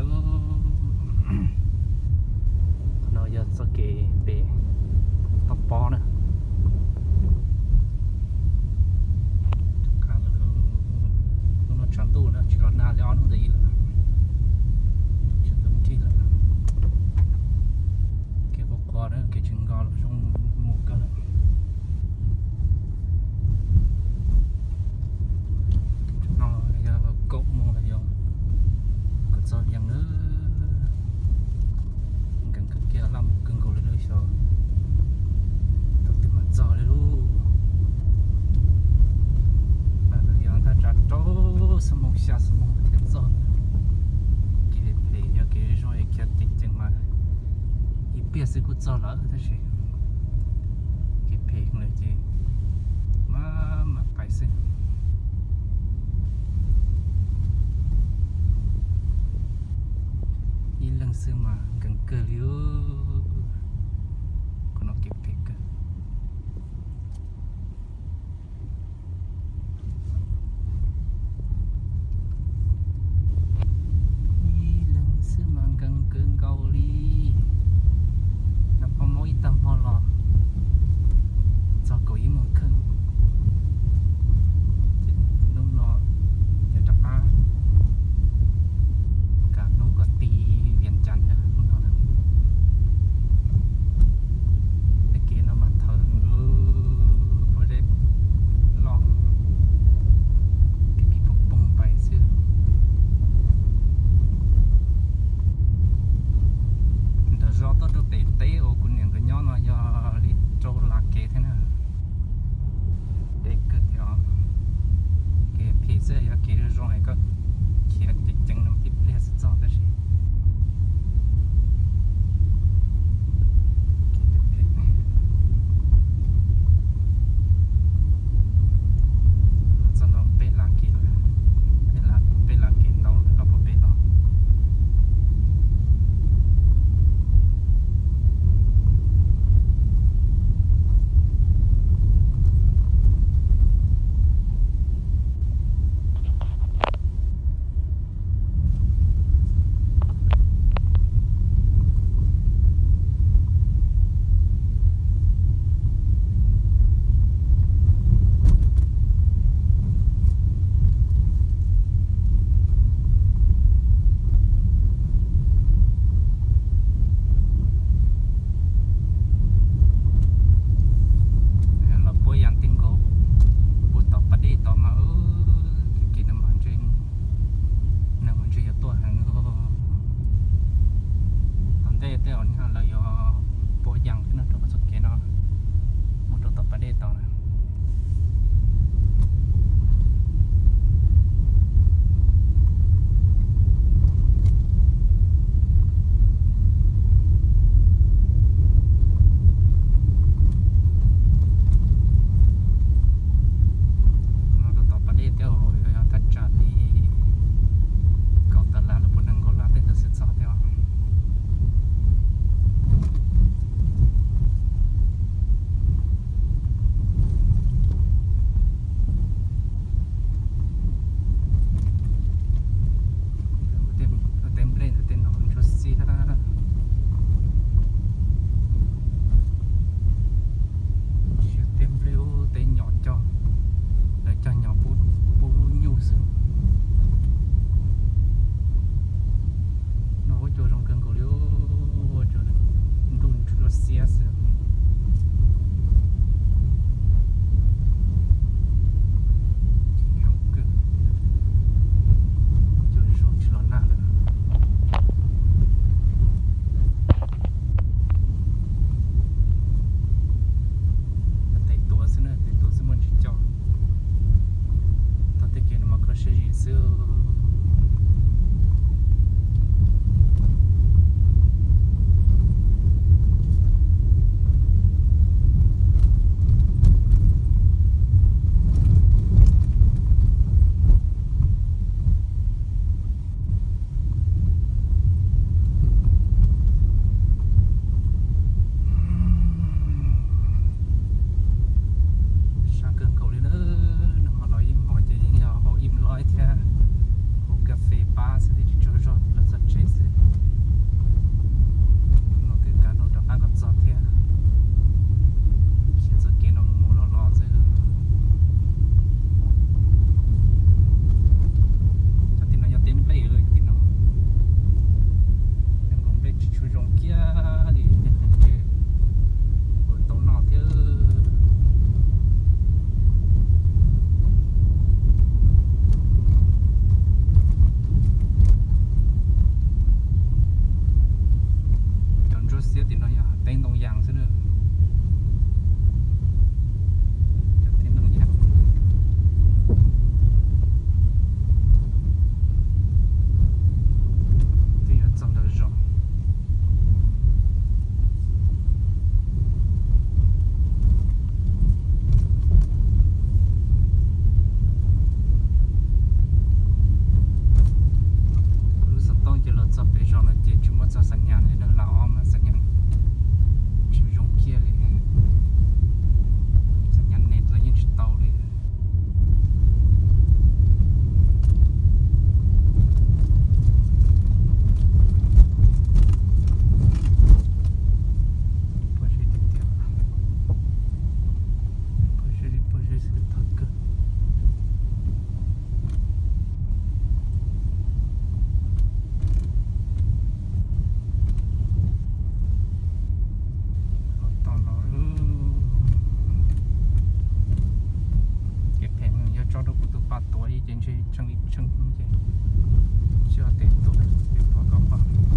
Qhov no yog txoj kev pem toj pob na. Hnub no tshav ntuj na, tsis los nag li ob hnub ntawd ib lawm. Tshav ntuj nrig lawm. Kev qhuav qhuav na, kev tsis nkos los zoo mus kawg na. No yog kaum moos los yog kom txog Vias na. Nkees kawg kiag, laj mus kawg nkaus li lawm xyov thaum twg mam txog li lauj. Yog thaj tsam rau xuab moos xya xuab moos thiaj txog. Kev phem phem, yog kev zoo es khiav ceev ceev mas ib pliag xwb kuj txog lawm tab sis kev phem lawm ces maj mam pais xwb. Ib leeg xwb mas nkees kawg li. Qhov no kev phem kawg. Ib leeg xwb mas nkees kawg nkaus li. Nag hmo mob ib tag hmo los txog kaum ib moos Ntshe tsheej li tsheej ces tsis ua tes tuaj, tes tuaj kom pom.